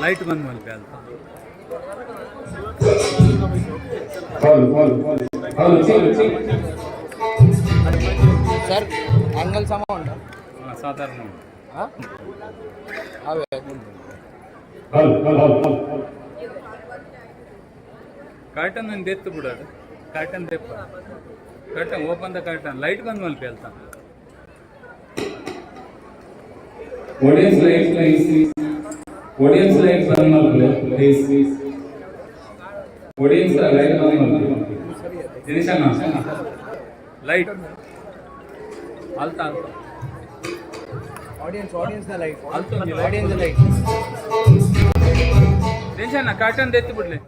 Light bandh ಮಲ್ಪೆ ಅಲ್ಪ. Hello hello hello, check check. Sir, angle ಸಮ ಉಂಟಾ? ಹಾ, ಸಾಧಾರಣ ಉಂಟು. ಅವೇ. Hello hello hello. Curtain ಒಂದು ಎತ್ತು ಬಿಡೋದು, ಕರ್ಟನ್ ದೆಪ್ಪ, curtain open the curtain. Light ಬಂದ್ ಮಲ್ಪೆ ಅಲ್ತ. Audience light please, audience light ಬಂದ್ ಮಲ್ಪಲೆ ಪ್ಲೀಸ್. ಆಡಿಯನ್ಸ್ ಲೈಟ್ ಬಂದ್ ಮಲ್ಪಲೆ ದಿನೇಶಣ್ಣ. ಲೈಟ್ ಅಲ್ತ ಅಲ್ತ. ಆಡಿಯನ್ಸ್, ಆಡಿಯನ್ಸ್ ನ ಲೈಟ್. ಅಲ್ತ ಒಂಜಿ light. Audience light. ದಿನೇಶಣ್ಣ, ಕರ್ಟನ್ ದೆತ್ತು ಬಿಡ್ಲಿ.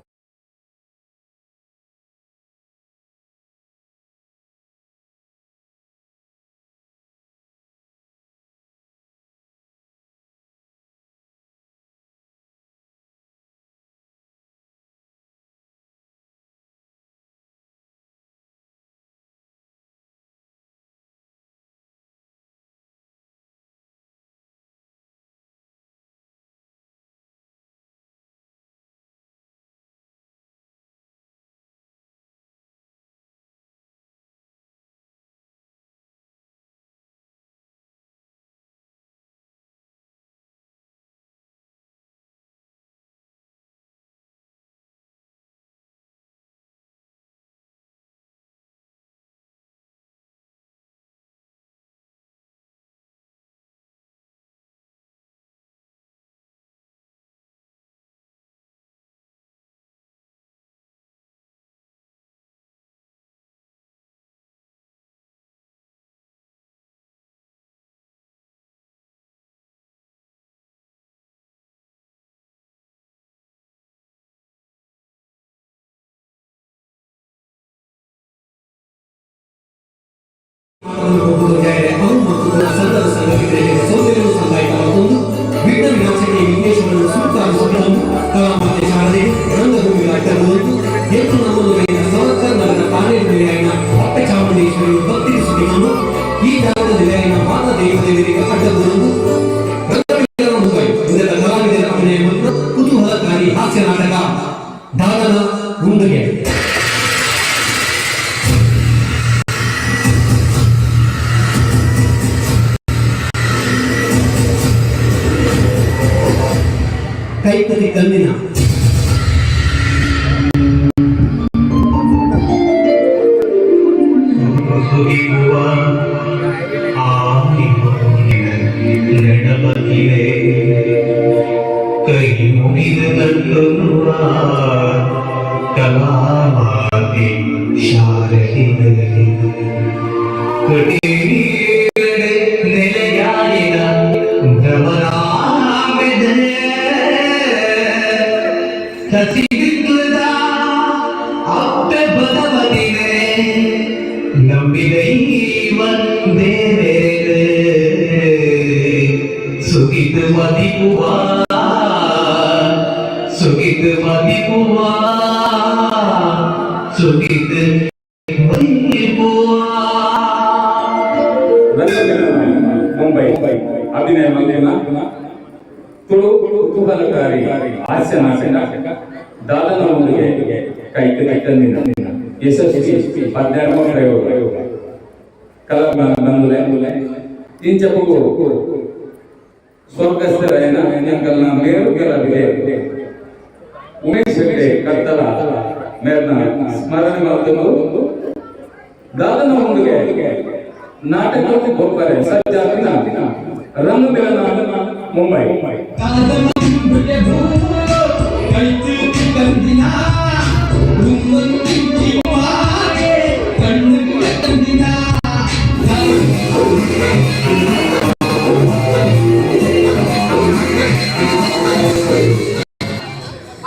ಸೌಂದರ್ಯವು ಸಂದಾಯಿತ ಮತ್ತೊಂದು ವಿಘ್ನ ವಿನಾಶಕ್ಕೆ ವಿಘ್ನೇಶ್ವರನ ಸೂಕ್ತ ಅನುಸರಣವನ್ನು ಕಲಾಮಾತೆ ಶಾರದೆ ರಂಗಭೂಮಿ ಅಡ್ಡಬಹುದು ಹೆಚ್ಚು ನಮ್ಮನ್ನು ಸವಕರ್ ನಗರ ಪಾನೇರು ನೆಲೆಯಾಯಿನ ಅಪ್ಪೆ ಚಾಮುಂಡೇಶ್ವರಿ ಭಕ್ತಿ ಸುದಿಮನು ಈ ಜಾಗದ ನೆಲೆಯಾಯಿನ ಮಾತಾ ದೇವದೇವರಿಗೆ ಅಡ್ಡಬಹುದು. ರಂಗವಿಜ್ಞಾನ ಮುಂಬೈ ಇದರ ಕಲಾವಿದರ ಅಭಿನಯ ಮತ್ತು ಕುತೂಹಲಕಾರಿ ಹಾಸ್ಯ ನಾಟಕ ದಾದನ ಉಂದುಗೆ. ಕೈಪತಿ ಕಣ್ಣಿನ ಸುಗಿಯುವ ಗಣಪತಿಯೇ, ಕೈ ಮುಗಿದು ಕಟ್ಟುವ ಕಲಾಮಾತೆ ಶಾರದೆ, ಕಟೀರಡೆ ನೆಲೆಯಾಯಿನ ಭ್ರಮರಾಂಬೆದೆ, ಸಸಿಬಿದ್ದುದ ಅಪ್ಪೆ ಭಗವತಿನೇ, ನಂಬಿದೈವ ದೇವರೇ, ಸುಗಿತು ಮದಿಪುವ, ಸುಗಿತು ಮದಿಪುವ, ಸುಗಿತು ಮದಿಪುವ. ರಂಗವಿಜ್ಞಾನ ಮುಂಬೈ ಅಭಿನಯ ಮಂದಿನ ತುಳು ಕುತೂಹಲಕಾರಿ ಹಾಸ್ಯ ನಾಟಕ ದಾದನ ಉಂಡುಗೆ ಕೈಕ್ ಕಟ್ಟಂದಿನ ಯಶಸ್ವಿ 12ನೇ ಪ್ರಯೋಗ. ಕಲಾ ಬಂಧುಲೆ, ಇಂಚಪುಗು ಸ್ವರ್ಗಸ್ಥರಾಯನ ಎಂಕಲ್ನ ಮೇರು ಕಲಾವಿದೆ ಉಮೇಶ್ ಹೆಗ್ಡೆ ಕತ್ತಲ ಮೇರ್ನ ಸ್ಮರಣೆ ಮಲ್ತೊಂದು ದಾದನ ಉಂಡುಗೆ ನಾಟಕಕ್ಕೆ ಕೊಪ್ಪರೆ ಸಜ್ಜಾತಿನ ರಂಗವಿಜ್ಞಾನ ಮುಂಬೈ.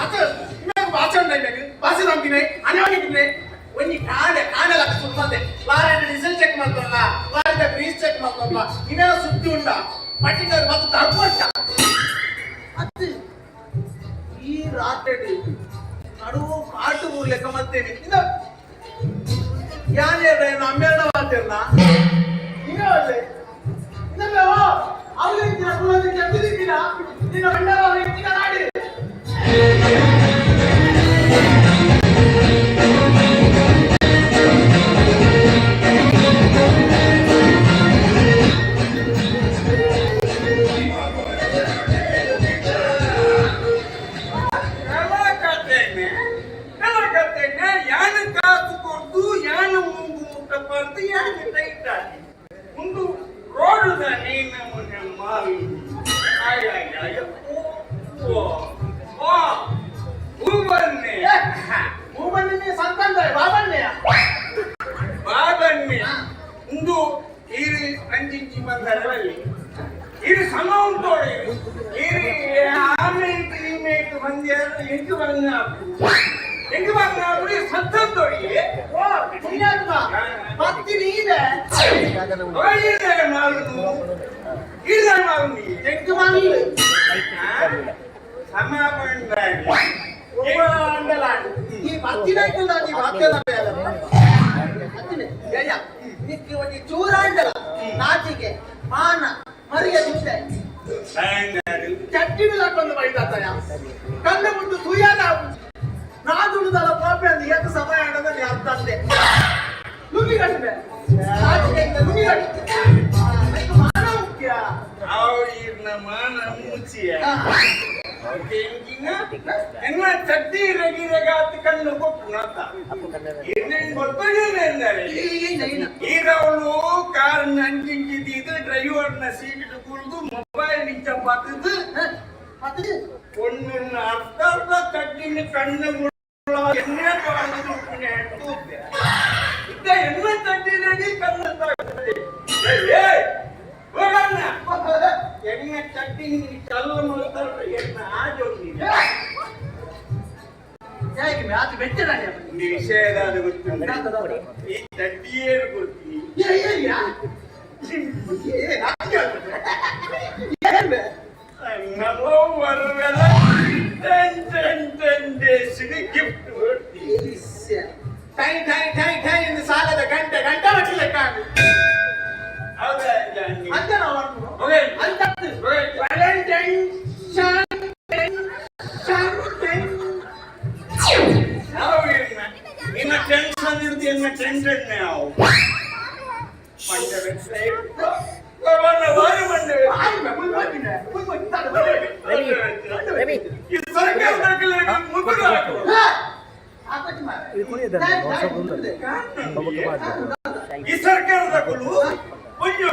ಅತ್ತ ಇಮ್ಯಾಗ ಭಾಷೆ ಉಂಡ, ಇಮ್ಯಾಗ ಭಾಷೆ ನಂಬಿನೆ ಅನೇವಾಗಿದ್ದೀನಿ. ಒಂಜಿ ಕಾಡೆ ಕಾಡೆ ಲಕ್ಕ ಸುಮ್ಮನೆ ಲಾರಿದ ಡೀಸೆಲ್ ಚೆಕ್ ಮಾಡ್ತಲ್ಲ, ಲಾರಿದ ಗ್ರೀಸ್ ಚೆಕ್ ಮಾಡ್ತಲ್ಲ, ಇಮೇನ ಸುದ್ದಿ ಉಂಡ ಪಟ್ಟಿಕರ್ ಮತ್ತು ತರ್ಪಟ್ಟ. ಅತ್ತೆ, ಈ ರಾತ್ರಿ ನಡುವು ಕಾಟು ಲೆಕ್ಕ ಮತ್ತೇನೆ ಇದು ಯಾನೇ ನಮ್ಮೆರಡ ಮಾತೇರ್ನ ಹಿಂಗೆ ಒಳ್ಳೆ ಇನ್ನೊಮ್ಮೆ ಅವ್ರು ಕೆತ್ತಿದ್ದೀನ ನಿನ್ನ ಬಂಡವಾಳ ಹೆಚ್ಚಿನ ನಾಡಿ. ಯಾನ್ ಕಾಸು ಕೊರ್ದು, ಯಾನ್ ಮೂಗು ಮುಟ್ಟ ಪರ್ದು, ಯಾನ್ ಟೈಟ್ ಆಗಿ ಉಂದು ರೋಡು ತಾನೇ ನಮ್ಮನೆ ಮಾಲು. ಆಯ್ ಆಯ್ ಆಯ್, ಓ ಓ ಓ, ಹೂವನ್ನೇ. ಮೂವಣ್ಣನೇ ಸಂತಾನ ಬಾಬಣ್ಣೆಯ. ಬಾಬನ್ನೆ, ಉಂದು ಈರು ಅಂಚಿಂಚಿ ಬಂದರಲ್ಲಿ ಇರು ಸಮ ಉಂಟೋಡು. ಇರು ಆಮೇಲೆ ಈಮೇಟ್ ಬಂದ್ಯಾರ ಎಂಟು ಬಂದ ಎಂಟು ಬಂದ ಸತ್ತಂತೋಡಿಗೆ. ಓ ಪುಣ್ಯಾತ್ಮ, ಪತ್ತಿ ನೀನೆ. ಮಾಲು ಇಲ್ಲ ಮಾಲು. ಎಂಟು ಮಲ್ಲು. ಸಮ ಬಂದಾಗ. ಈ ಪತ್ತಿನ ನೀ ವಾಕ್ಯದ ಬೇರೆ ಪತ್ತಿನ ಜಯ ನಿಕ್ಕಿ ಒಂಜಿ ಚೂರಾಂಡಲ ನಾಚಿಕೆ ಮಾನ ಮರ್ಯಾದೆ ಉಂಟೆ? ಚಟ್ಟಿನ ಲಾಕೊಂದು ಬೈದಾತಯ, ಕಣ್ಣು ಮುಂದೆ ಸುಯಾನ ನಾದುಳುದಲ ಪಾಪೆ ಅಂದ್ ಏತ ಸಮಯ ಆಡದಲ್ಲಿ ಅರ್ಥಂದೆ. ಲುಂಗಿ ಕಟ್ಟಿದೆ, ನಾಚಿಕೆ, ಲುಂಗಿ ಕಟ್ಟಿದೆ. ಮಾನ ಮುಖ್ಯ. ಅವ್ರ ಮಾನ ಮುಚ್ಚಿಯ ಎನ್ನ ಚಡ್ಡಿ ರಗಿರಗಾತ್ ಕಣ್ಣು ಕೊಟ್ಟು ಏನೇನ್ ಗೊತ್ತಿಲ್ಲ. ಈರವಳು ಕಾರ್ ಅಂಚಿಂಚಿದ್ದು, ಡ್ರೈವರ್ನ ಸೀಟ್ ಕುಳ್ದು ಮೊಬೈಲ್ ನಿಂಚ ಪಾತದ್ದು. ಅದು பொண்ணு ಅರ್ಧ ಅರ್ಧ ಚಡ್ಡಿನ ಕಣ್ಣು ಎಣ್ಣೆ ಇದ್ದ ಎಣ್ಣೆ ಚಡ್ಡಿನಾಗಿ ಕಣ್ಣು. ಹೋಗಣ್ಣ, ಎಣ್ಣೆ ಚಡ್ಡಿ ಕಲ್ಲು ಮಾಡ್ತಾರೆ, ಎಣ್ಣೆ ಆಜೋಗಿ. ಹೇಗೆ ಅದು ಬೆಚ್ಚದಾನೆ. ಒಂದು ವಿಷಯದ ಗೊತ್ತು, ಈ ಚಡ್ಡಿಯೇ ಕೊಡ್ತೀನಿ. ಏ ಏ ಏ, ಏನ್? ಬರ್ವೆಲ್ಲ 10 10 10 ಡೇಸ್ ಗಿಫ್ಟ್ ಕೊಡ್ತೀನಿ. ಟೈ ಟೈ ಟೈ ಟೈ ಎಂದು ಸಾಲದ ಗಂಟೆ ಗಂಟೆ ಬಟ್ಟಿಲ್ಲ ಕಾಣು. ಹೌದಾ? ಅಂತ ನಾವು ಅನ್ಬೋದು. ಓಕೆ. ಅಂತ. ವ್ಯಾಲೆಂಟೈನ್. Tension tension. ನಾವು ಇನ್ನ ಟೆನ್ಷನ್ ಇರ್ದು ಎನ್ನ ಟೆನ್ಷನ್ ನಾವು ಮಂಡವೆ ಬಾರಿ ಮಂಡವೆ. ಈ ಸರ್ಕಾರದ ಮುಗುರು ಹಾಕು. ಈ ಸರ್ಕಾರದ ಕೊಲು ಒಂದು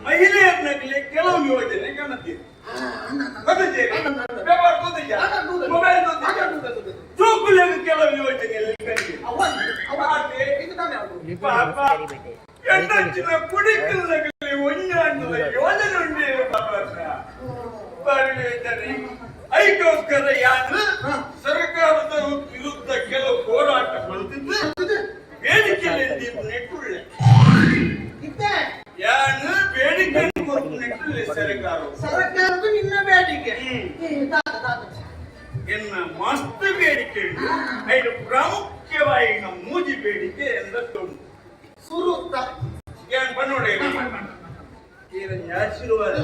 ಮಹಿಳೆಯರ್ನಗಲಿ ಕೆಲವು ಯೋಜನೆ ಕಾಣುತ್ತಿದೆ. ಗೊತ್ತಿದೆ, ಪೇಪರ್ ಗೊತ್ತಿದ್ಯಾ? ಮೊಬೈಲ್ ಗೊತ್ತಿದ್ಯಾ? ಜೋಕುಲೆಗೆ ಕೆಲವು ಯೋಜನೆಯಲ್ಲಿ ಕಂಡಿದೆ. ಪಾಪ ಎಣ್ಣಚ್ಚಿನ ಕುಡಿಕಲ್ಲಗಲಿ ಒಂಜಾಂಡದ ಯೋಜನೆ ಉಂಟು ಪಾಪ. ಐಕೋಸ್ಕರ ಯಾರು ಸರ್ಕಾರದ ವಿರುದ್ಧ ಕೆಲವು ಹೋರಾಟ ಮಾಡ್ತಿದ್ದು, ಬೇಡಿಕೆಯಲ್ಲಿ ನೆಟ್ಟುಳ್ಳೆ ಯಾನು ಬೇಡಿಕೆ ನೆಟ್ಟುಳ್ಳೆ ಸರ್ಕಾರ. ಸರ್ಕಾರದ ನಿನ್ನ ಬೇಡಿಕೆ. ಎನ್ನ ಮಸ್ತ್ ಬೇಡಿಕೆ ಉಂಟು. ಐದು ಪ್ರಾಮುಖ್ಯವಾಗಿ ನಮ್ಮ ಮೂಜಿ ಬೇಡಿಕೆ ಎಂದ ಸುರುತ್ತ. ಏನ್ ಬನ್ನೋಡೆ ಆಶೀರ್ವಾದ.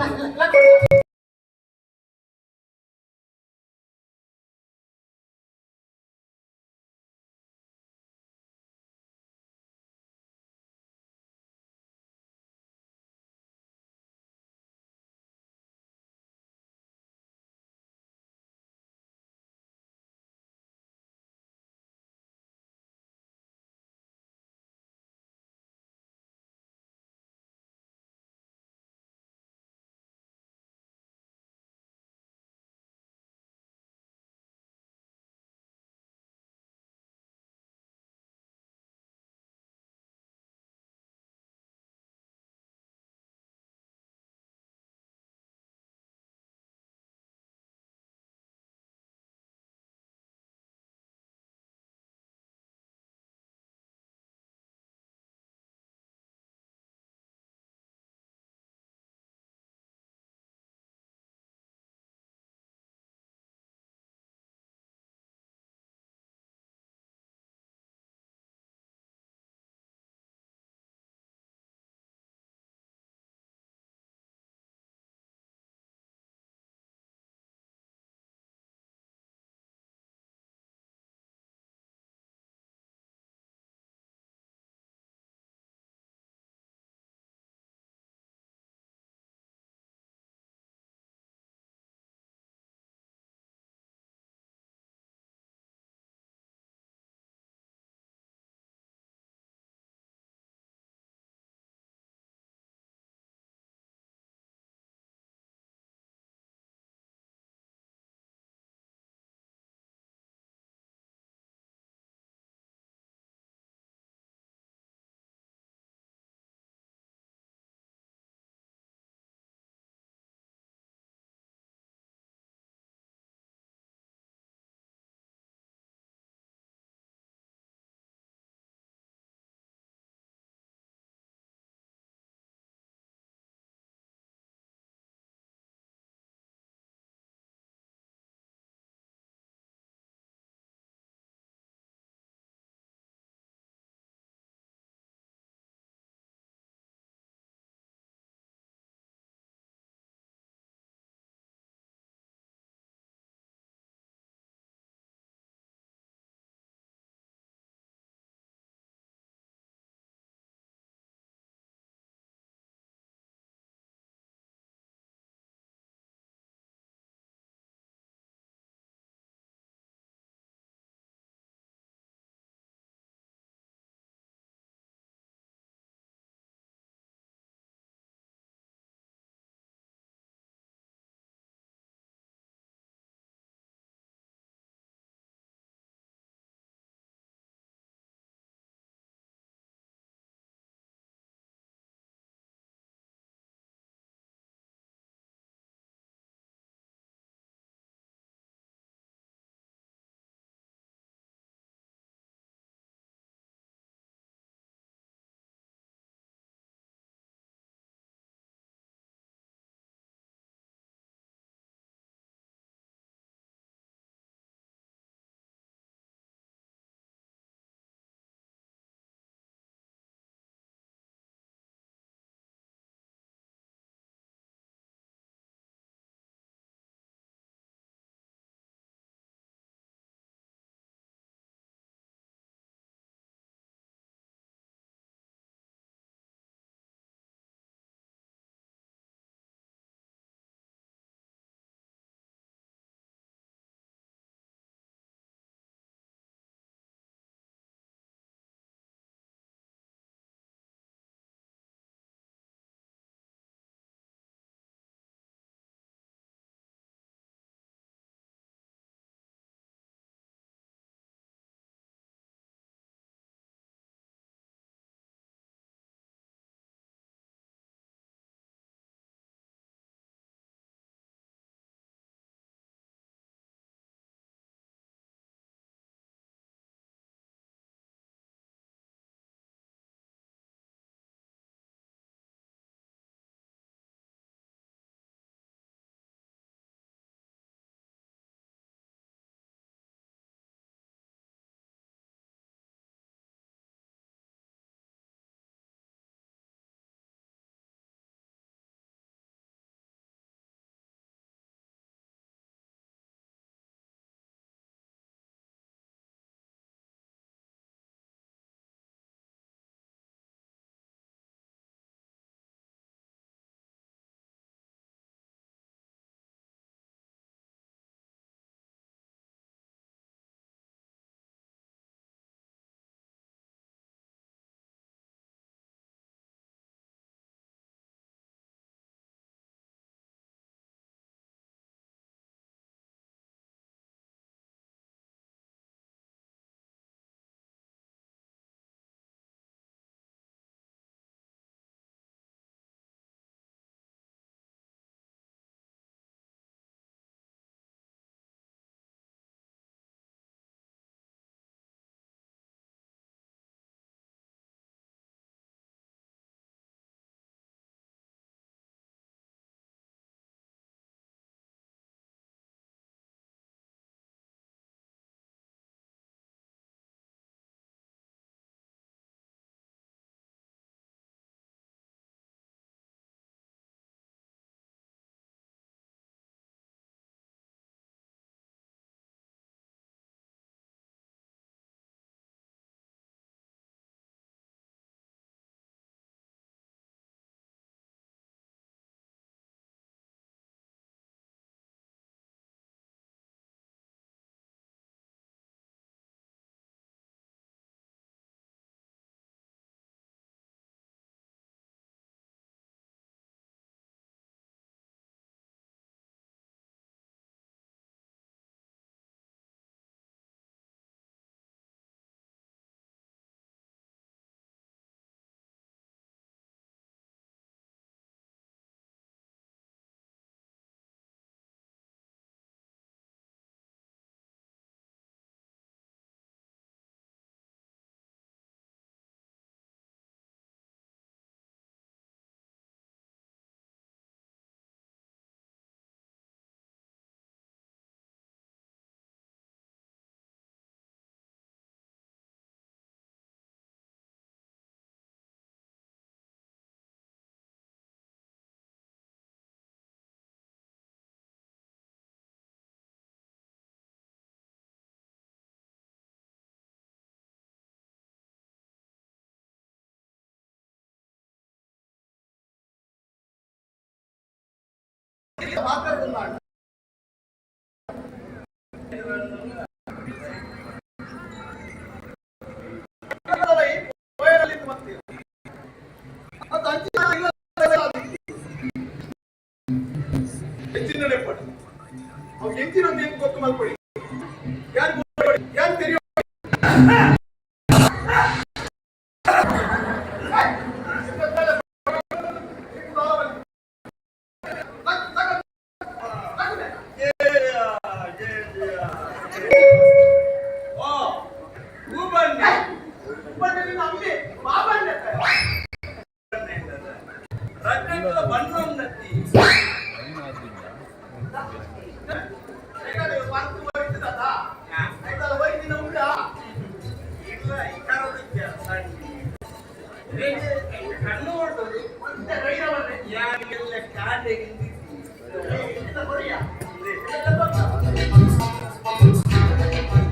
ಮಾತಾಡ್తున్నాడు. ಎಂಚಿನ ಪಟ್ಟು ಅವು ಎಂಚಿನ ಅಂತ ಗೊತ್ತು ಮಲ್ಪಡಿ. ಯಾರು ಯಾರು தெரியும்?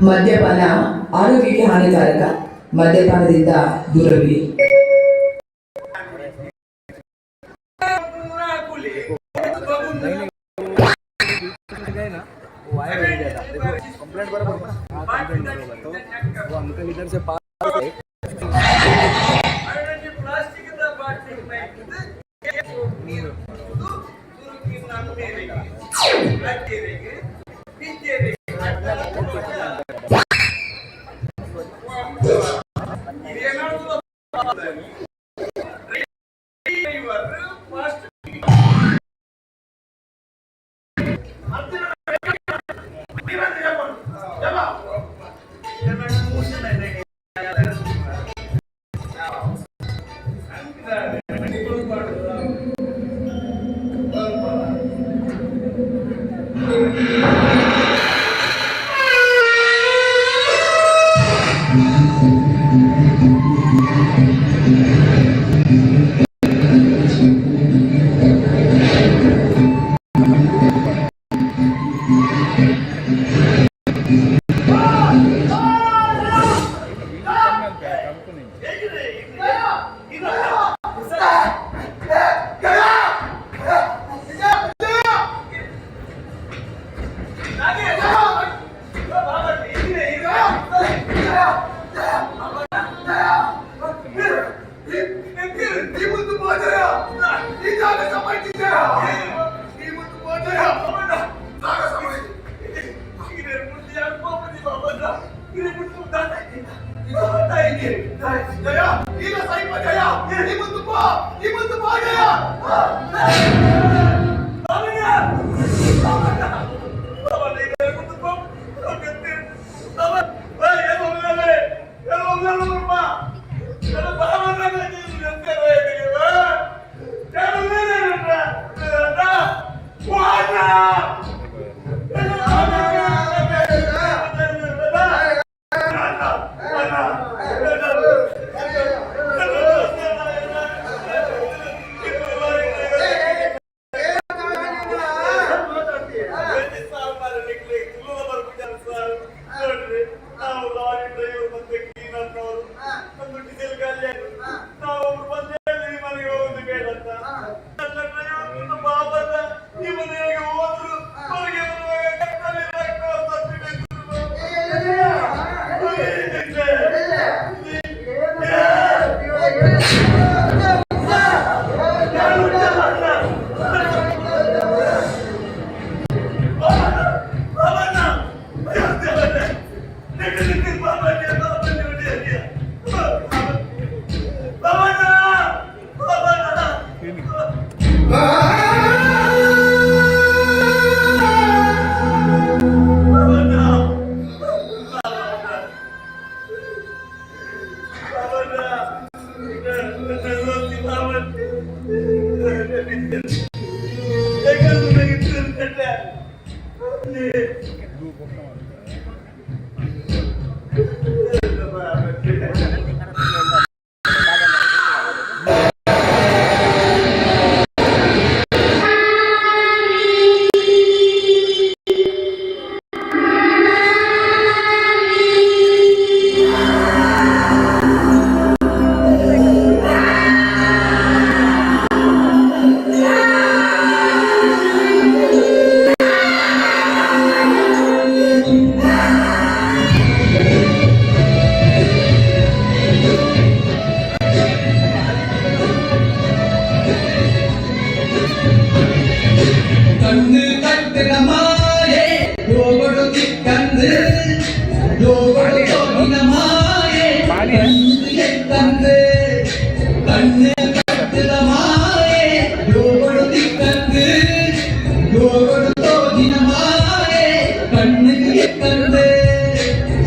ಮದ್ಯಪಾನ ಆರೋಗ್ಯಕ್ಕೆ ಹಾನಿಕಾರಕ. ಮದ್ಯಪಾನದಿಂದ ದೂರವಿರಿ. वो आया नहीं गया था। देखो, कंप्लेंट बराबर। हाँ, कंप्लेंट बराबर। तो वो अंकल इधर से पार ಕಣ್ಣು ಕಟ್ಟದ ಮಾಯೆ ಜೋಗಡು ತಿಕ್ಕಂದು ಜೋಗಡು ತೋಜಿನ ಮಾಯೆ ಕಣ್ಣುಗೆ ಎಕ್ಕಂದು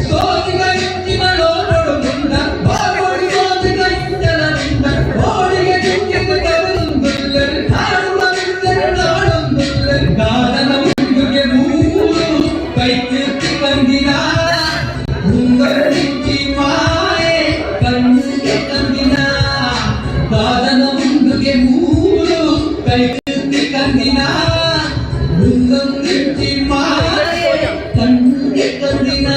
ಸೋಜಿಗ ಇಂಚಿನ ಲೋಕೊಡು ಮುಂದ ಬಾಗೋಡಿ ಸೋಜಿಗ ಇಂಚನ ನಿಂದ ಓಡಿಗೆ ದುಃಖದ ಕವಲೊಂದುಲ್ಲರು ಕಾಡುವ ಮಿಲ್ಲರು ನಾಡೊಂದುಲ್ಲರು ಗಾದನ ಮುಂದುಗೆ ಮೂರು ಕೈக்கு ಕಂದಿನ ಮುಂಗಡಿಂಚಿ ಮಾಯೆ ಕಣ್ಣಿಗೆ ಕಂದಿನ ದಾದನ ಮುಂದುಗೆ ಮೂರು ಕೈக்கு ಕಂದಿನ ಮುಂಗಡಿಂಚಿ ಮಾಯೆ ಕಣ್ಣಿಗೆ ಕಂದಿನ.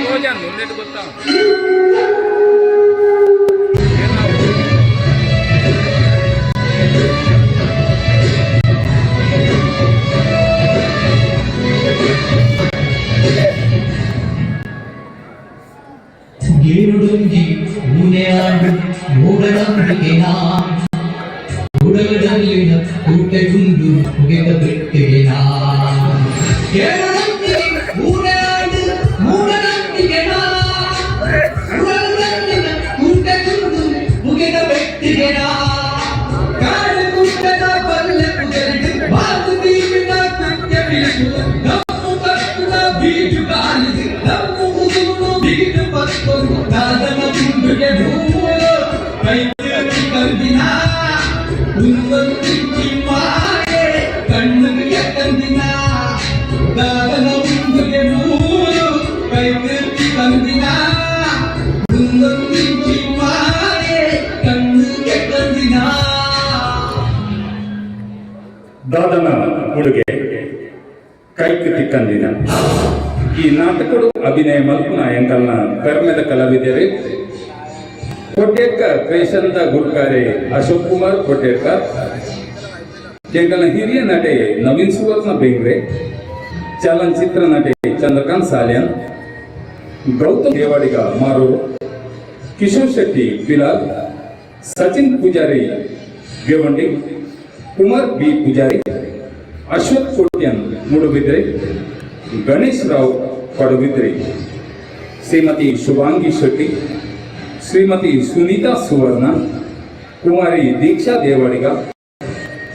ತೋಜಾನ್ ಉಂದೆಟ್ ಗೊತ್ತಾ. ಗೇರುಡೊಂಜಿ ಊನೆಯಾಡು ಮೂಢನಂಬಿಕೆನಾ ಉಡಲಡಲ್ಲಿನ ಕೂಟೆಗುಂಡು ಪುಗೆತ ಬೆಟ್ಟಿಗೆನಾ ಗೇರುಡೊಂಜಿ ಊನೆಯಾಡು ಮೂಢನಂಬಿಕೆನಾ ಉಡಲಡಲ್ಲಿನ ಕೂಟೆಗುಂಡು ಪುಗೆತ ಬೆಟ್ಟಿಗೆನಾ ಕಾಡು ಕುಟ್ಟದ ಪಲ್ಲೆ ಪುಗರಿಡು ಬಾತು ದೀಪಿನ ಕೃತ್ಯ ಬಿಳಿಸು ದಮ್ಮು ಕಟ್ಟುದ ಬೀಜು ಕಾಲಿದು ದಮ್ಮು ಉದುರು ಬಿಗಿದು ಪತ್ತೊಂದು ದಾದನ ತುಂಬಿಗೆ ಮೂರು ಕೈಗೆ ಕಂದಿನ ಉಂದೊಂದಿಚ್ಚಿ ಮಾಯೆ ಕಣ್ಣುಗೆ ಕಂದಿನ ದಾದನ ಮುಂದುಗೆ ಮೂರು ಕೈಗೆ ಕಂದಿನ ಉಂದೊಂದಿಚ್ಚಿ ಮಾಯೆ ಕಣ್ಣುಗೆ ಕಂದಿನ. ದಾದನ ಉಡುಗೆ ಕೈಕ್ ತಿಕ್ಕಂದಿನ. ಈ ನಾಟಕಡು ಅಭಿನಯ ಮಲ್ಪುನ ಎಂಕಲ್ನ ಪೆರ್ಮೆದ ಕಲಾವಿದರೆ ಕೊಟ್ಟೇಡ್ಕ ಕ್ರೇಷನ್ದ ಗುರ್ಕಾರೆ ಅಶೋಕ್ ಕುಮಾರ್ ಕೊಟ್ಟೇಡ್ಕ, ಎಂಕಲ್ನ ಹಿರಿಯ ನಟೆ ನವೀನ್ ಸುವರ್ಣ ಬೆಂಗ್ರೆ, ಚಲನಚಿತ್ರ ನಟೆ ಚಂದ್ರಕಾಂತ್ ಸಾಲ್ಯಾನ್, ಗೌತಮ್ ದೇವಾಡಿಗ ಮಾರೂರು, ಕಿಶೋರ್ ಶೆಟ್ಟಿ ಬಿಲಾಲ್, ಸಚಿನ್ ಪೂಜಾರಿ ಬೇವಂಡಿ, ಕುಮಾರ್ ಬಿ ಪೂಜಾರಿ, ಅಶ್ವಥ್ ಕೋಟ್ಯನ್ ಮೂಡುಬಿದ್ರೆ, ಗಣೇಶ್ ರಾವ್ ಪಡುಬಿದ್ರಿ, ಶ್ರೀಮತಿ ಶುಭಾಂಗಿ ಶೆಟ್ಟಿ, ಶ್ರೀಮತಿ ಸುನೀತಾ ಸುವರ್ಣ, ಕುಮಾರಿ ದೀಕ್ಷಾ ದೇವಾಡಿಗ,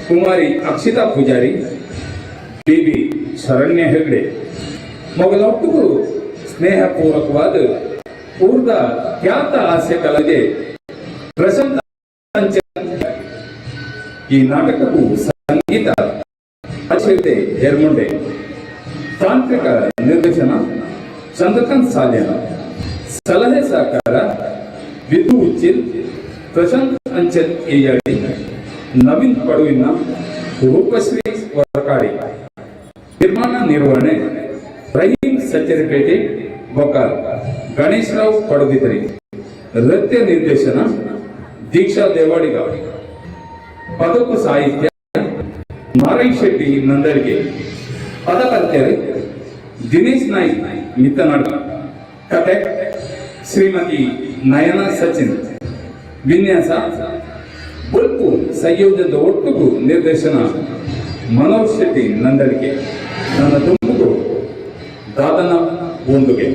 ಕುಮಾರಿ ಅಕ್ಷಿತಾ ಪೂಜಾರಿ, ಬೇಬಿ ಶರಣ್ಯ ಹೆಗ್ಡೆ ಮೊಗಲೊಟ್ಟಿಗೂ ಸ್ನೇಹಪೂರ್ವಕವಾದ ಪೂರ್ವ ಖ್ಯಾತ ಹಾಸ್ಯ ಕಲಾವಿದೆ ಪ್ರಶಾಂತ್ ಅಂಚನ್. ಈ ನಾಟಕಕ್ಕೂ ಸಂಗೀತ ಅಶ್ವಿತೆ ಹೇರ್ಮುಂಡೆ, ತಾಂತ್ರಿಕ ನಿರ್ದೇಶನ ಚಂದ್ರಕಾಂತ್ ಸಾಲ್ಯಾನ, ಸಲಹೆ ಸಹಕಾರ ವಿಧು ಉಚ್ಚಿಲ್, ಪ್ರಶಾಂತ್ ಅಂಚನ್ ಏಯಾಡಿ, ನವೀನ್ ಪಡುವಿನ, ರೂಪಶ್ರೀ ವರ್ಕಾಡಿ. ನಿರ್ಮಾಣ ನಿರ್ವಹಣೆ ರಹೀಂ ಸಚ್ಚರಿಪೇಟೆ ಬೊಕ್ಕಾರ್, ಗಣೇಶ್ ರಾವ್ ಪಡುಬಿದ್ರಿ. ನೃತ್ಯ ನಿರ್ದೇಶನ ದೀಕ್ಷಾ ದೇವಾಡಿಗ. ಪದಕು ಸಾಹಿತ್ಯ ನಾರಾಯಣ್ ಶೆಟ್ಟಿ ನಂದಳಿಗೆ. ಪದಕರ್ತರು ದಿನೇಶ್ ನಾಯ್ಕ್ ಮಿತ್ತನಾಡ್. ಕತೆ ಶ್ರೀಮತಿ ನಯನ ಸಚಿನ್. ವಿನ್ಯಾಸ ಬೊಲ್ಪು ಸಂಯೋಜನದ ಒಟ್ಟುಗು ನಿರ್ದೇಶನ ಮನೋಜ್ ಶೆಟ್ಟಿ ನಂದಳಿಕೆ. ನನ್ನ ದುಂಬುಗು ದಾದನ ಒಂದುಗೆ.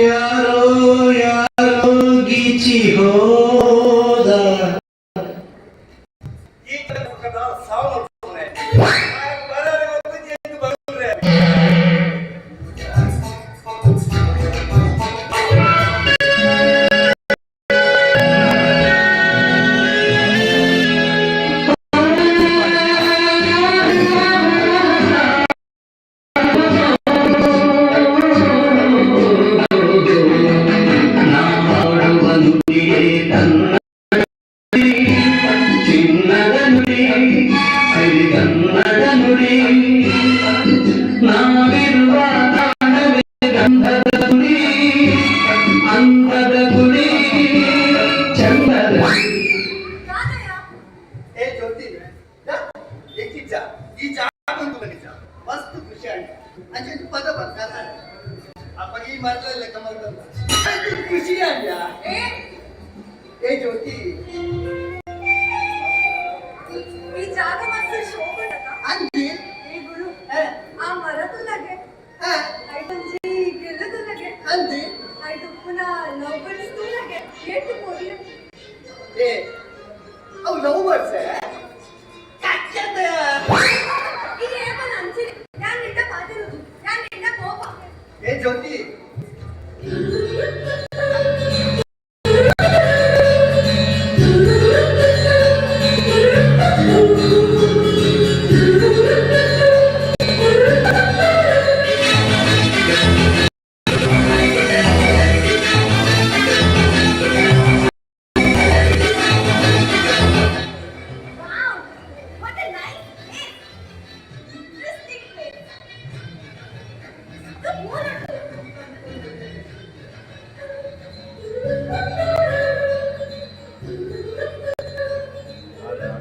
ಯಾರೋ ಯಾರೋ ಗೀಚಿ ಹೋದ. ಚಿನ್ನದ ನುಡಿ, ಸಿರಿಗನ್ನಡ ನುಡಿ, ನಾವಿರುವ ತಾಣವೇ ಗಂಧದ ಗುಡಿ, ಅಂದದ ಗುಡಿ, ಚಂದದ. ಏ ಜ್ಯೋತಿ, ಎಕ್ಕಿಚ್ಚ ಈ ಜಾಗ ನಿಜ ಮಸ್ತ್ ಖುಷಿ ಆಯ್ತು. ಅಂಚೆ ಪದ ಬರ್ತಾರ ಅಪ್ಪ ಈ ಮರಲ ಲೆಕ್ಕ ಮಾಡ್ತಲ್ಲ, ಖುಷಿ ಆಯ್ಯ. ಏ ಜ್ಯೋತಿ, ಈ ಜಾಗ ಮಸ್ತ್ ಶೋಭನಕ. ಅಂಜಿ. ಏ ಗುರು, ಆ ಮರ ತುಲಗೆ, ಐಟಂಜಿ ಗೆಲ್ಲ ತುಲಗೆ. ಅಂಜಿ. ಐಟು ಪುನಃ ಲವ್ ಬರ್ಡ್ಸ್ ತುಲಗೆ ಏಟು ಪೊರ್ಲು. ಏ, ಅವು ಲವ್ ಬರ್ಡ್ಸ್ ಕಚ್ಚದ. ಈ ಏಮನ ಅಂಚಿನಿ ಯಾನ್ ನಿಂಡ ಪಾತಿರುದು, ಯಾನ್ ನಿಂಡ ಕೋಪ. ಏ ಜ್ಯೋತಿ. Wow, what a nice place. Interesting place. The water.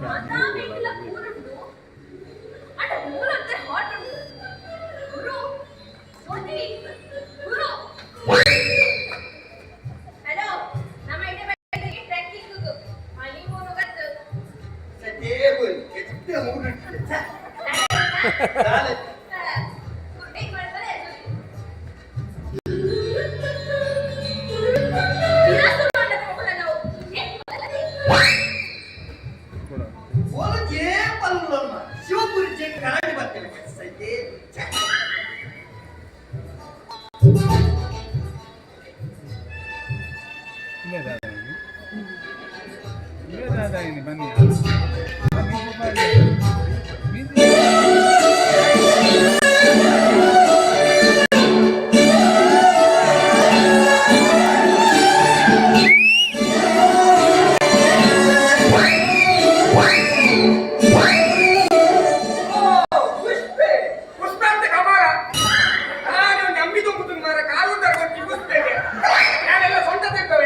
ಮಾತಾ ಮೇಕಲ ಕೂರುಂಡು ಅಟ ಮೂಲಂತೆ ಹಾಟ್ ಉಂಟು. ಗುರು, ಜ್ಯೋತಿ, ಗುರು. ಹಲೋ, ನಮ್ಮ ಇಡೆ ಬೈದಿಗೆ ಟ್ರೆಕ್ಕಿಂಗ್ ಹನಿಮೂನ್ ಗತ್ತು. ಟೇಬಲ್ ಎಷ್ಟೇ ಮೂಡು. ಚಾಲೆ. ಗುಡ್ಡಿಗೆ ಮಾಡ್ತಾರೆ. ಓಲು ಜೇ ಪಲ್ಲಮ್ಮ ಶಿವಪುರಿ ಜೇ ಕರಾಡಿ ಬರ್ತೇನೆ ಸದ್ಯ. ಇಲ್ಲೇ ದಾದಾ ಇನಿ, ಇಲ್ಲೇ ದಾದಾ ಇನಿ, ಬನ್ನಿ. ಪುಷ್ಪೆ ಪುಷ್ಪೆ ಅಂತ ಕಮಾರ. ನಾನು ನಂಬಿದ ಮಾರ ಕಾಲು ತರಗೊತ್ತಿ ಪುಷ್ಪೆಗೆ. ನಾನೆಲ್ಲ ಸೊಂಟ ತೆಕ್ಕವೆ.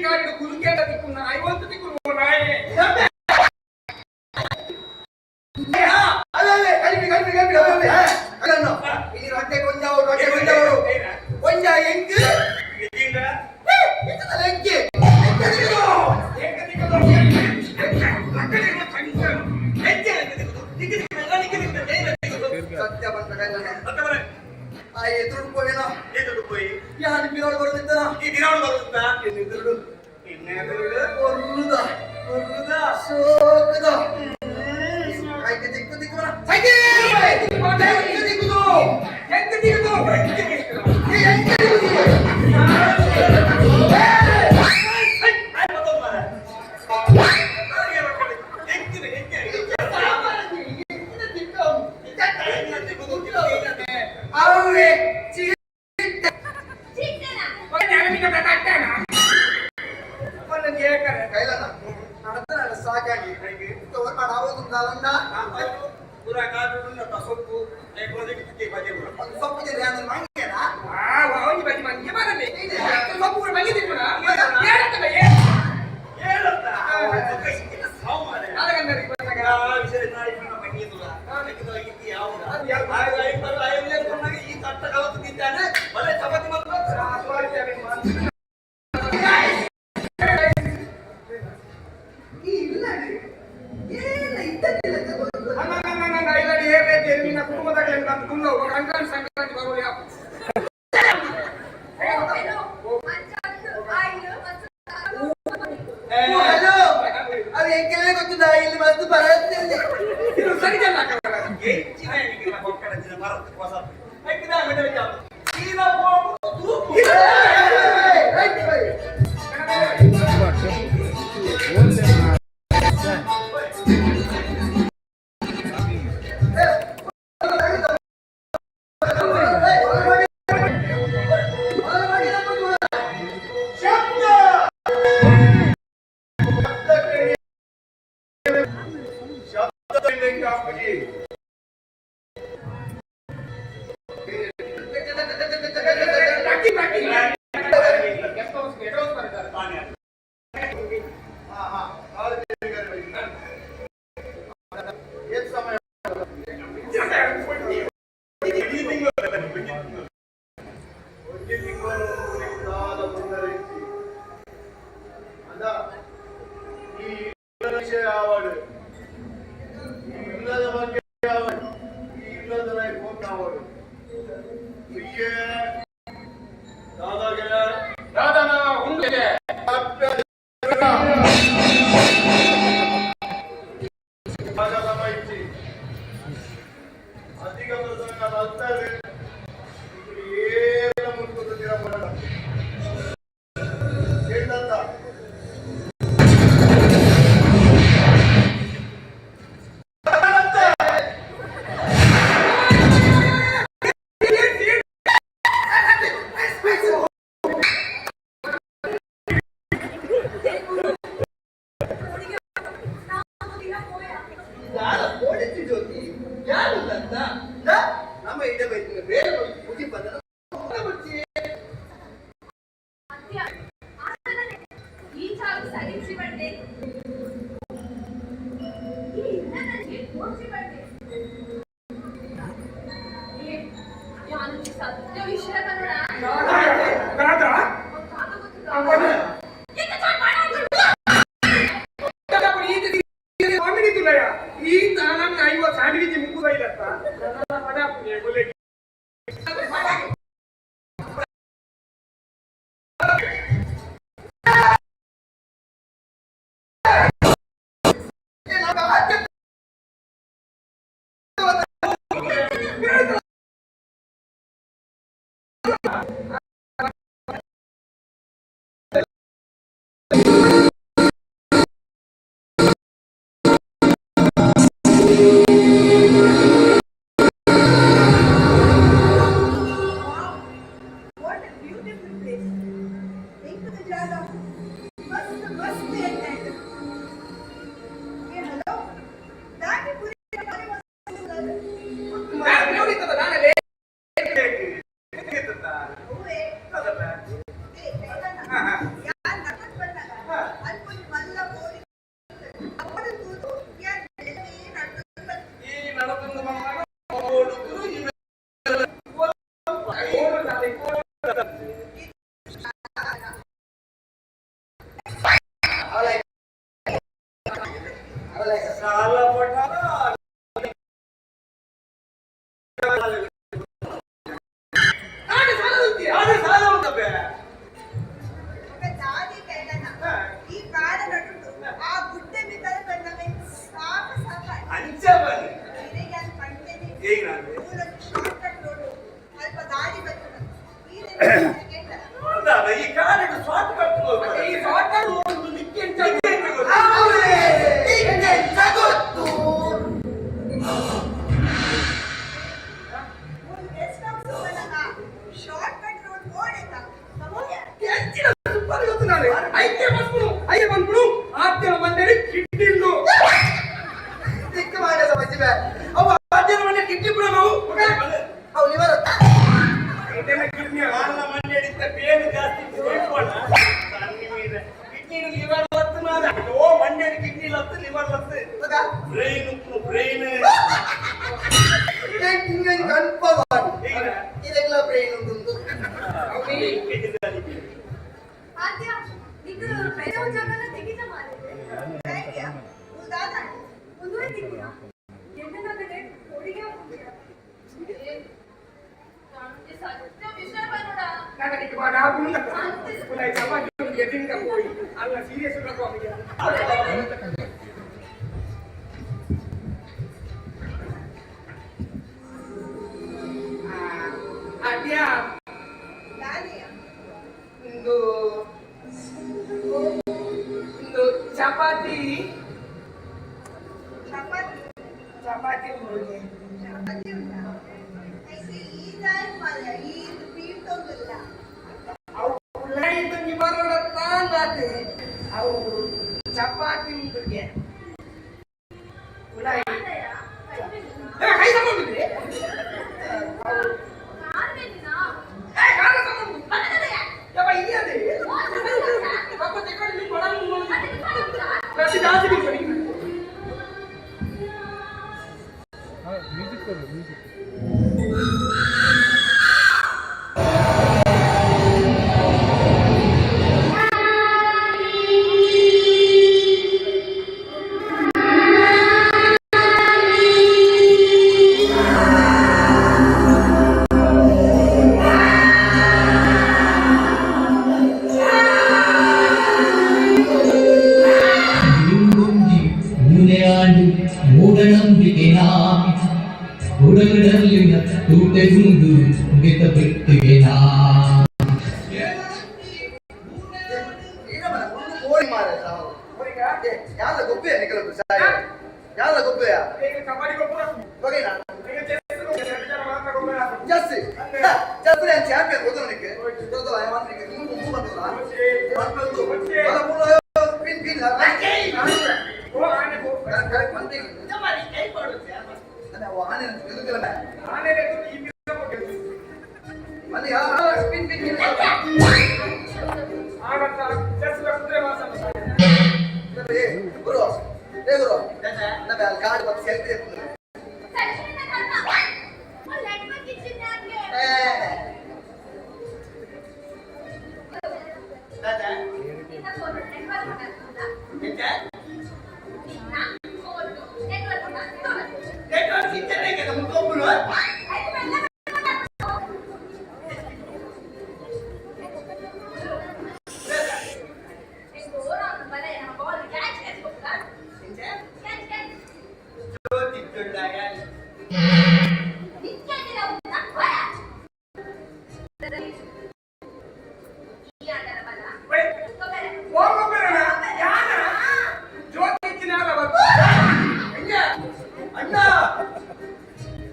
ಗಾಡಿ ಕುಲುಕೇಟ ತಿಕ್ಕುನ ಐವತ್ತು ತಿಕ್ಕುನು ನಾಯಿ. ಅದೇ ಅದೇ, ಕಡಿಮೆ ಕಡಿಮೆ ಕಡಿಮೆ. ಅದೇ ಅದೇ, ಇಲ್ಲಿ ರೊಟ್ಟೆ ಕೊಂಜಾವರು, ರೊಟ್ಟೆ ಕೊಂಜಾವರು ಕೊಂಜ ಎಂಕ್ ಎಂಕೆ ಸತ್ಯ ಬಂದ. ಆ ಎದುರು ಹೋಗೇನ? ಎದುರು ಹೋಯಿ. ಯಾರು ಬಿರಾಳು ಬರುತ್ತಿದ್ದಾನ? ಈ ಬಿರಾಳು ಬರುತ್ತಾ? ಎದುರು. ಇನ್ನೆದುರು. ಒರ್ಲುದ. ಒರ್ಲುದ. ಸೋಕುದ. ಐಕೆ ದಿಕ್ಕು ದಿಕ್ಕು ಬರ. ಸೈಕಲ್! ಎಂಕೆ ದಿಕ್ಕುದು? ಎಂತ ತಿಕ್ಕುದು? ಈ ಎಂಕೆ ದಿಕ್ಕುದು? ಅವೇ ಚಿಟ್ಟೆನಾ? ಕೈಲನ ನಡತನ ಸಾಕಾಗಿ ನಾವು ಪೂರ ಕಾಡು ಸೊಪ್ಪು ಒಂದು ಸೊಪ್ಪು ಜನ ಮಂಗೇನಾ? ಈ ತಟ್ಟ ಕವತ್ತು ತಿಂತಾನೆ ಬಲೆ ಚಪಾತಿ ಮಾತ್ರ. ಈ ಇಲ್ಲ ಏನ ಇದ್ದಕ್ಕಿಲ್ಲ. ಕುಟುಂಬದ ಸಂಕ್ರಾಂತಿ ಬರೋದು ಯಾವ? ಹಲೋ, ಅದು ಎಂಕೆಲ್ಲ ಗೊತ್ತದ, ಇಲ್ಲಿ ಮಸ್ತ್ ಬರತ್ತೆ. ಇದು ಸರಿಯಲ್ಲ. ಆವಾಡು ಈ ಇಲ್ಲದ ಬಗ್ಗೆ ಆವಾಡು ಈ ಇಲ್ಲದ ಫೋನ್ ಆವಾಡು ಪ್ರಿಯೆ ದಾದಾಗೆ. ದಾದನ ಉಂಡೆ. ಇచ్చి ಅಧಿಕ ಪ್ರಸಂಗ ನಲ್ತಾರೆ. ఇప్పుడు ఏల మునుకుంటుంది ఏంటంత? ಓಡಿಸಿ ಜ್ಯೋತಿ ಯಾರು ಅಂತ ನಮ್ಮ ಇಡ ಬೈತಿನ ಬೇರೆ ಮುಗಿ ಬಂದ. ಈ ಚಾಲು ಸರಿಸಿ ಬಂಡೆ, ಈ ಇನ್ನದಲ್ಲಿ ಪೋಚಿ ಬಂಡೆ. ಯಾನು ಸತ್ಯ ವಿಷಯ ಕನ್ನಡ. ದಾದಾ. ಈ ತಾನನ್ನ ಐವ ಸ್ಯಾಂಡ್ವಿಚ್ ಮುಕ್ಕುದ ಇಲ್ಲತ್ತ ಪಡ. What a beautiful place. ಎಂಕದ ಜಾಗ ಮಸ್ತ್ ಮಸ್ತ್ ಎಣ್ಣೆ. ಏ ಹಲೋ, ದಾಟಿ ಪುರಿ. ನಾನು ಅವ್ವೆ. ಸಾಲ ಪಟ್ಟಾರ. ಕಾಡು ಸಾಲ ಉಂಟು. ಕಾಡು ಸಾಲ ಉಂಟಪ್ಪೆ. ದಾದಿ ಕೇಳನ ಈ ಕಾಡ ನಡುಟು ಆ ಗುಡ್ಡೆ ಮಿತ್ತದ ಬಣ್ಣವೇ ಸಾಕ ಸಾಕ. ಅಂಚ ಬನ್ನಿ. ಇರೆಗೆ ಅಲ್ಲಿ ಪಂಡೆನೆ. ಏನಾದ್ರೆ? ಮೂಲೊಂದು ಶಾರ್ಟ್ ಕಟ್ ರೋಡ್ ಅಲ್ಪ ದಾರಿ ಬರ್ತದೆ. ಹೌದಾ? ಈ ಕಾಡಿಗೆ ಶಾರ್ಟ್ ಕಟ್. ಈ ಶಾರ್ಟ್ ಕಟ್ ಒಂದು ನಿಕ್ಕೆ ಎಂತ? ಅವೇ, ನಿಕ್ಕೆಂತ ಗೊತ್ತು? ಗೆಸ್ಟ್ ಹೌಸ್ ಬಣ್ಣದ ಶಾರ್ಟ್ ಕಟ್ ರೋಡ್ ಓಡಿತ. ಹೆಚ್ಚಿನ ಸೂಪರ್ ಗೊತ್ತು ನಾನು. ಐಕೆ ಬಂದ್ಬಿಡು, ಐಕೆ ಬಂದ್ಬಿಡು. ಆತ್ಯನ ಮಂಡಳಿ ಕಿಡ್ನಿಲ್ಲು. ದಿಕ್ಕು ಮಾಡ ಸಮಸ್ಯೆ ಅವು ಆತ್ಯನ ಮಂಡಳಿ ಕಿಡ್ನಿ ಬಿಡು ನಾವು. ಅವು ಲಿವರ್. ಇದೆಲ್ಲ ಕಿಡ್ನಿ. ಕಾಲ ಮಂಡಿ ಪೇನು ಜಾಸ್ತಿ. ಕಿಡ್ನಿ ಲಿವರ್ ಲತ್ತು ಮಾದ. ಓ ಮಂಡ್ಯ ಕಿಡ್ನಿ ಲತ್ತು, ಲಿವರ್ ಲತ್ತು, ಬ್ರೈನ್ ಬ್ರೈನ್. ಕನ್ಫರ್ಮ್ ಇದೆಲ್ಲ ಬ್ರೈನ್ ಉಂಟು. ಆದ್ಯ, ನಿಕ್ಕು ಬೇರೆ ಜಾಗನ ತೆಗಿತ ಮಾರೆ. Thank you ದಾದ. ಒಂದುವೇ ತಿಕ್ಕಿನ ಎಣ್ಣೆನಾಗದೆ ಹೊಡಿಗೆ. ಸತ್ಯ ವಿಷಯ ಬರೋಣ. ನನಗೆ ಮಾಡ ತಿಂಕ ಹೋಗಿ ಅಲ್ಲ, ಸೀರಿಯಸ್. ಅದ್ಯಾ. ದಾದಿಯ. ಒಂದು ಒಂದು ಚಪಾತಿ. ಚಪಾತಿ. ಚಪಾತಿ ಮುರುಗಿ. ಚಪಾತಿ ಉಂಟಾ? ಐತೆ ಈ ದಾರಿ ಮಾರ್ರೆ, ಈ ಪೀಟೊಂದಿಲ್ಲ. ಅವು ಉಳ್ಳಾಯಿ ಬರೋಣ ತಾಂದಾತೆ. ಅವು ಚಪಾತಿ ಮುರುಗಿ ಉಳ್ಳಾಯಿ. ಏ, ಕೈ ತಗೊಂಡಿದ್ರಿ. ಏ, ಕಾಲ ತಗೊಂಡು ಯಪ್ಪ, ಇయ్యದೆ. ಪಾಪ ತೆಕೊಂಡು ಕೊಡಂಗ್ ಪ್ರತಿ ಜಾಸ್ತಿ ಬೇಕು. Music music. ದುಂಬುಂಜಿ ಮೂಲೆಯಾಂಡು ಮೂಢನಂಬಿಕೆ ನಾಮಿ ಉಡಗಡಲ್ಲಿನ ತೂಟೆ ಗುಂಡು ಮುಗಿತ ಬಿಟ್ಟಿಗೆ ನಾ. ಕೋಳಿ ಮಾರ ಸಾವು. ಯಾಲ ಗೊಬ್ಬೆ ನಿಕಲದು ಸಾಯ ಯಾಲ ಗೊಬ್ಬೆಯ. ಕಬಡ್ಡಿ ಗೊಬ್ಬರ. ಬಗೆನಾ. ಈಗ ಚೆಸ್ ಮಾತ್ರ ಗೊಬ್ಬರ. ಜಸ್ಸಿ ಜಸ್ಸಿ ನಾನು ಚಾಂಪಿಯನ್ ಗೊತ್ತು ನನಗೆ. ಗೊತ್ತಲ್ಲ, ಮಾತ್ರ ಮೂರು ಮೂರು ಬಂತಲ್ಲ ಬಂತು ಅಲ್ಲ ಮೂರು ಪಿನ್ ಪಿನ್. ಓ ಆನೆ ಗೋ. ಕರೆಕ್ಟ್ ಬಂದಿ. ಕೈ ಮಾಡುತ್ತೆ. ಆನೆ ಎದುಕಲ್ಲ. ಆನೆ ಈ ಬಿಸಿ. ಅಲ್ಲಿ ಪಿನ್ ಪಿನ್ ಪಿನ್. ಆಗತ್ತ ಚೆಸ್ ಕುದ್ರೆ ಮಾಸ. ಏ ಗುರು, ಏ ಗುರು, ನಮ್ಮ ಅಲ್ಲಿ ಕಾಡು ಮತ್ತೆ ಸೆಲ್ಫಿ. ಏ. ನೆಟ್ವರ್ಕ್ ಇತ್ತನೇ ಮುಖೊಬ್ಬರು. ಜ್ಯೋತಿ ತುಳ್ಳಾಯ. ಹೋಗೋಬೇಡ ಯಾನ ಜ್ಯೋತಿ ಚಿನ್ನಾಲ ಬಂತು. ಅಣ್ಣ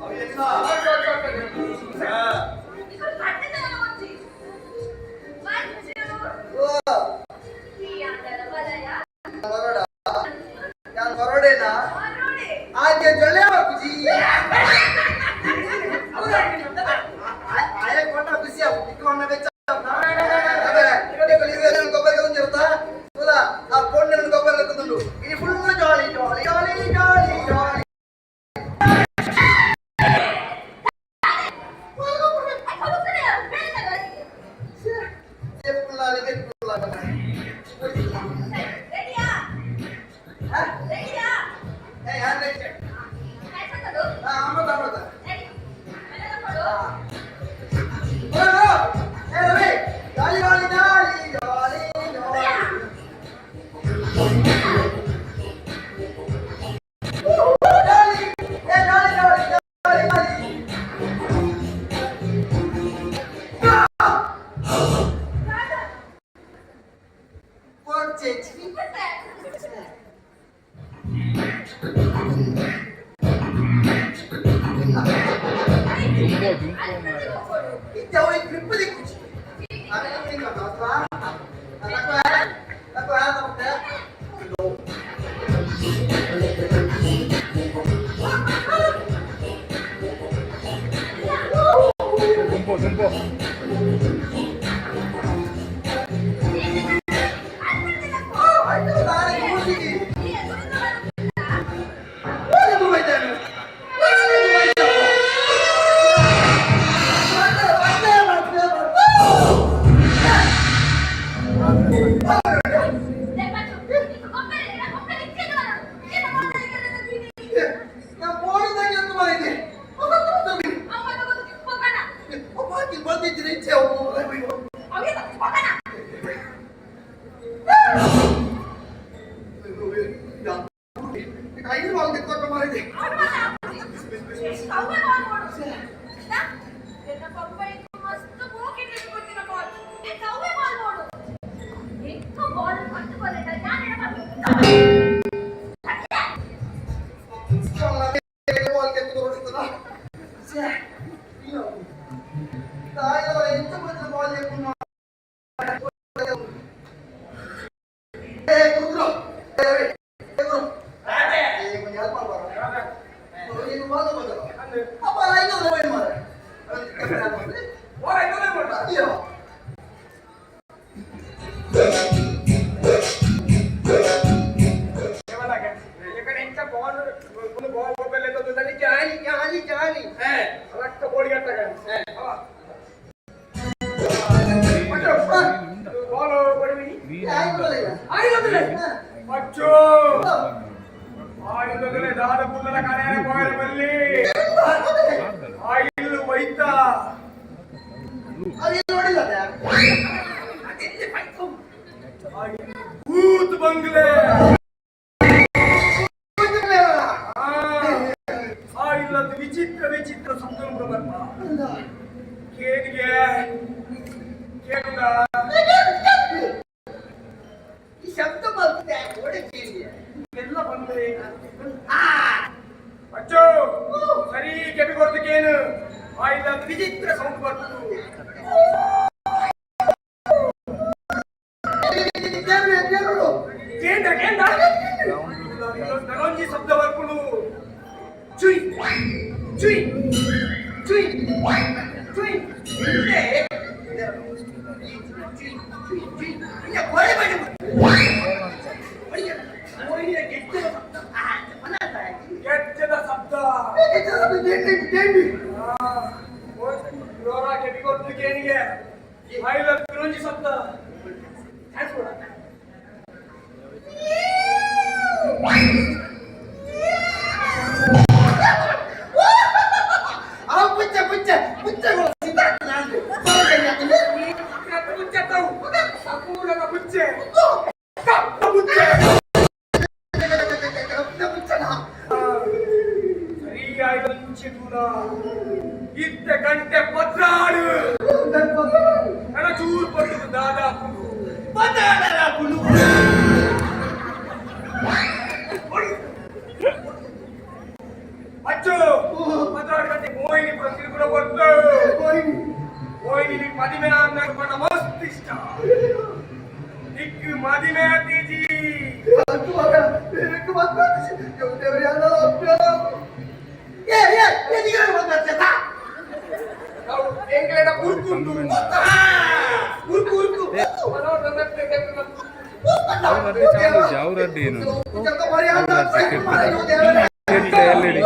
ಅವ್ ಓ ಬರೋಡ ನಾನು ಬರೋಡೇನಾ? ಆದ್ಯ ಜೊಳ್ಳೆ ಖುಷಿ ಆಯ ಕೊಟ್ಟ ಖುಷಿ ಅವು ಇಕ್ಕೊಂಡ ಬೆಚ್ಚ. ಕೊಬ್ಬರಿ ಒಂದಿರುತ್ತಾ ಆ ಪೊಣ್ಣು ಕೊಬ್ಬರಿ ಎತ್ತುಂಡು. ಇನಿ full jolly jolly jolly jolly jolly. ಕೊಚ್ಚೆ. ಇತ್ತೆ ಅವಳಿಗೆ ಗ್ರಿಪ್ ದಿಕ್ಕುಜಿ. ಅಥವಾ ಮತ್ತೆ ಗುಂಪು ಗುಂಪು. ಭೂತ್ ಬಂಗ್ಲೆ. ಆ ಇಲ್ಲದ್ದು ವಿಚಿತ್ರ ವಿಚಿತ್ರ ಶಬ್ದ ಬರ್ಪ ಕೇನಿಗೆ ಕೇಳುದ. ಈ ಶಬ್ದ ಬರ್ತದೆ ಓಡಿಸ್ತೀನಿ. ಎಲ್ಲ ಬಂದ್ರೆ ಅಚ್ಚೋ ಸರಿ ಕೆಪಿ ಕೊಡ್ತಕ್ಕೇನು ಆ ಇಲ್ಲದ್ದು ವಿಚಿತ್ರ ಸೌಂಡ್ ಬರ್ತದೆ. ಕೇಂದ್ರ ಕೇಂದ್ರ ನಲೊಂಜಿ ಶಬ್ದ ಬರ್ಪುಂಡು. ಚುಯ್ ಚುಯ್ ಚುಯ್ ಚುಯ್. ಗೆಜ್ಜೆದ ಶಬ್ದ. ಕೆಪಿ ಕೊಡ್ತಕ್ಕೇನಿಗೆ ಆ ಇಲ್ಲದ್ದು ನಲೊಂಜಿ ಶಬ್ದ. ಆ ಪುಚ್ಚ ಪುಚ್ಚ ಪುಚ್ಚಗಳು ಪುಚ್ಚೆ ಪುಚ್ಚೆ. ಸರಿಯಾಗಿ ದೂರ ಇತ್ತ ಗಂಟೆ ಪತ್ರಾಡು ನನ್ನ ಚೂರು ಪಟ್ಟು ದಾದಾಪುಲು ಪದಾಡಲಾಪುಲು. ಅಚ್ಚು ಪತ್ರಾಡು ಗಂಟೆ ಮೋಹಿನಿ ಪ್ರತಿಕೂಲ ಕೊಟ್ಟು ಮೋಹಿನಿ ಮದಿಮೆ ಅನ್ನೋ ಮಸ್ತ್ ಇಷ್ಟ. ದಿಕ್ಕು ಮದಿಮೆ ಆತೀಜಿ. ನಾವು ಎಂಗ್ಲೇಡ ಉರ್ಕುಂಡು ಉರ್ಕು ಉರ್ಕು. ಅವರದ್ದು ಏನು ಎಲ್ ಇ D.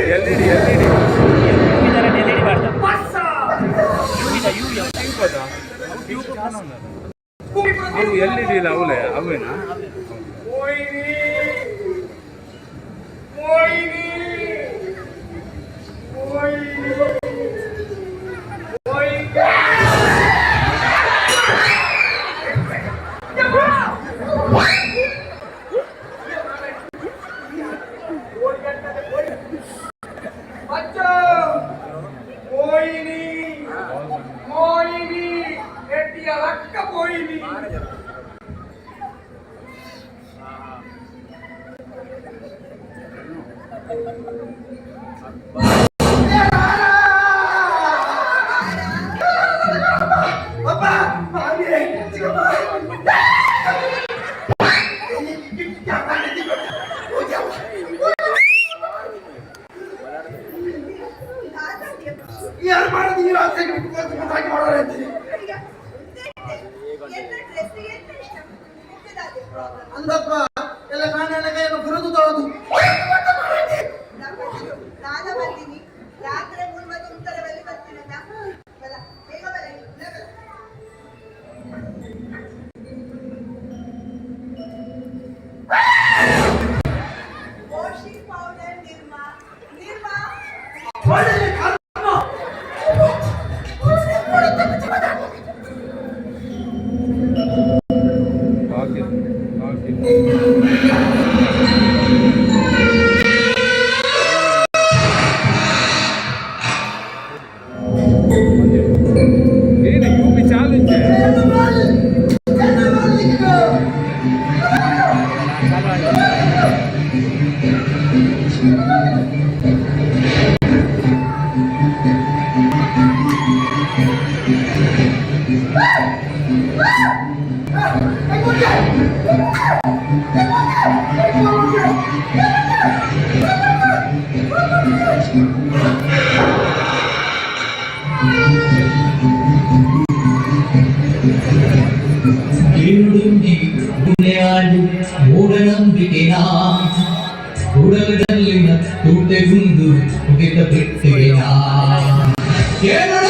L E D L E D. ಅವು ಎಲ್ ಇ ಡಿ ಇಲ್ಲ ಅವಲೇ ಅವೇನಾ? ಮೋಹಿನಿ ಮೋಹಿನಿ ಮೋಹಿನಿ ಮೋಹಿನಿ. ಅಚ್ಚ. ಮೋಹಿನಿ ಮೋಹಿನಿ ಎಟ್ಟಿಯ ಲಕ್ಕ ಪೋಯಿನಿ. ಅಪ್ಪ, ಮಾಮಿ, ಚಿಕ್ಕಪ್ಪ. ಯಾರು ಮಾಡೋದು? ನೀರು ಹಾಕಿ ಹಾಕಿ ಮಾಡೋರು ಅಂತೀನಿ. ಅಂದಪ್ಪ, ಎಲ್ಲ ಕಾಣೆಲ್ಲ ಕೈಯನ್ನು ಗುರುತು ತೊಳೆದು. ನಾನು ಬರ್ತೀನಿ, ರಾತ್ರಿ 3 ಮತ್ತು ಉತ್ತರ ಬಲ್ಲಿ ಬರ್ತೀನಿ ಅಂತ. ಬಲ, ಬೇಗ ಬಲ, ಇಲ್ಲ ಬಲ. Washing powder Nirma, Nirma. ಒಳ್ಳೆ ಕರ್ಮ. ಬಾಕಿ ಬಾಕಿ. ಏನು you B ಚಾಲು ಇತ್ತೆ. ಏಳುಂಜಿ ಉಣ್ಣೆಯಾಡು ಮೂಢನಂಬಿಕೆನಾ, ಉಡಲಿಡಲಿನ ತೂಟೆಗುಂದು ಉಗಿತ ಬಿಟ್ಟಿಗೆನಾ. ಕೇಳುಡೊಂಜಿ